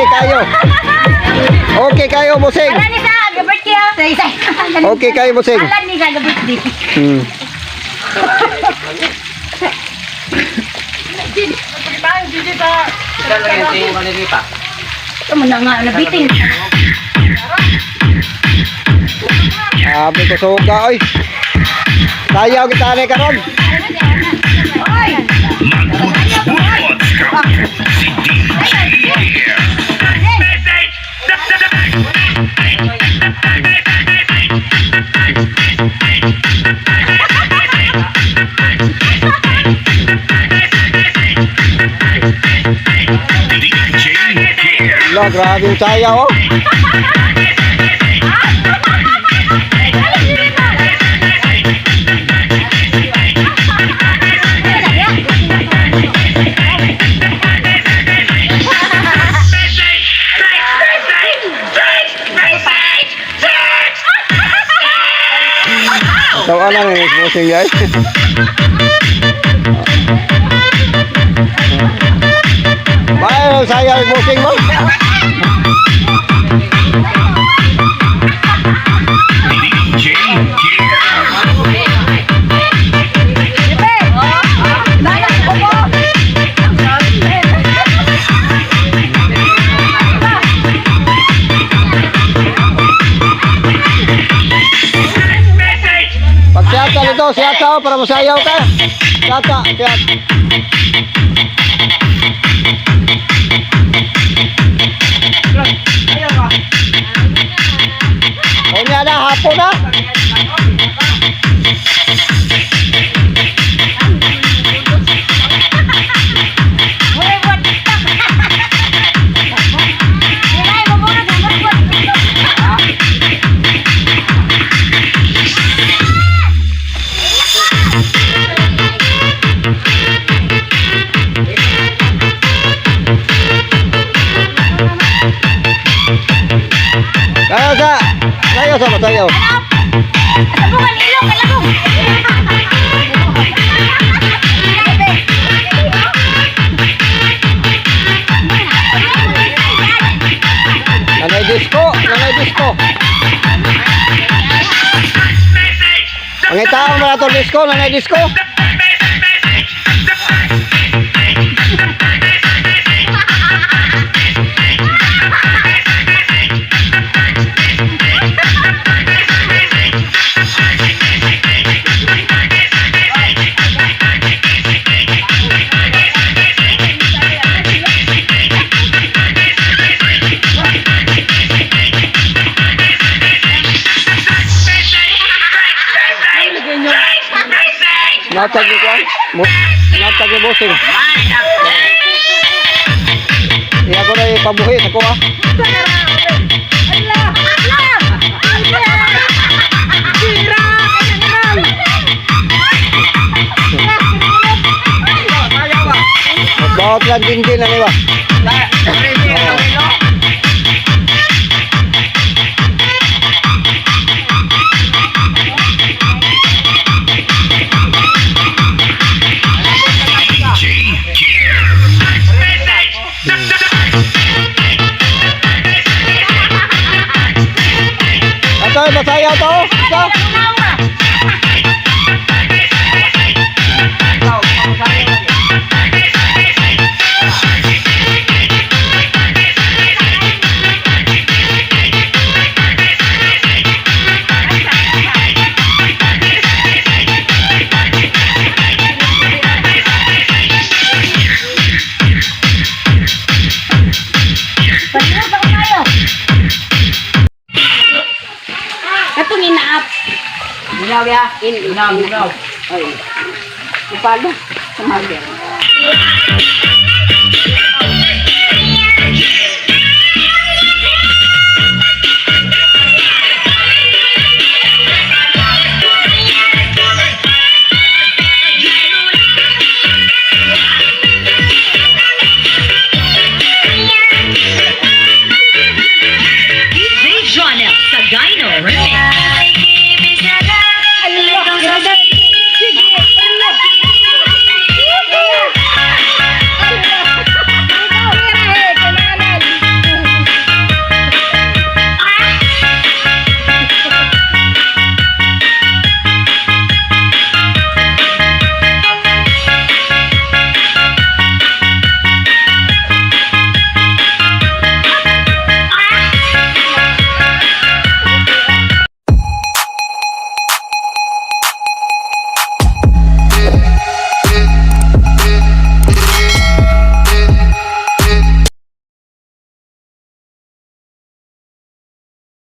Okay kayo. Okay kayo, busing. Alam ni sa birthday ah. Okay kayo, busing. Alam ni sa birthday. Ito mo na nga nabitin. Sabi ko suga, oy. Sayaw kita ni karon. Oy! La, grabe yung sayaw, oh. Tawa lang eh, busing guys. Bye, sayaw yung busing mo. Pag siyata nito, siyata oh, para masayaw ka. Siyata, siyata. O niya na, hapon na. Kayo sa, kayo sa masayaw. Sabungan ilong, kalagong. Nanay disco, nanay disco. Mga tao mga to disco, nanay disco. Natag ni Kwan. Natag ni Bossing. Iya ko na ipabuhi sa kuha. Bawat lang din din ano ba? Ato, masayaw to. Ito. Palihog ako tayo. Katong inaap. Ginaw ya. Ginaw, ginaw. Ay. Upalo. Sumagir.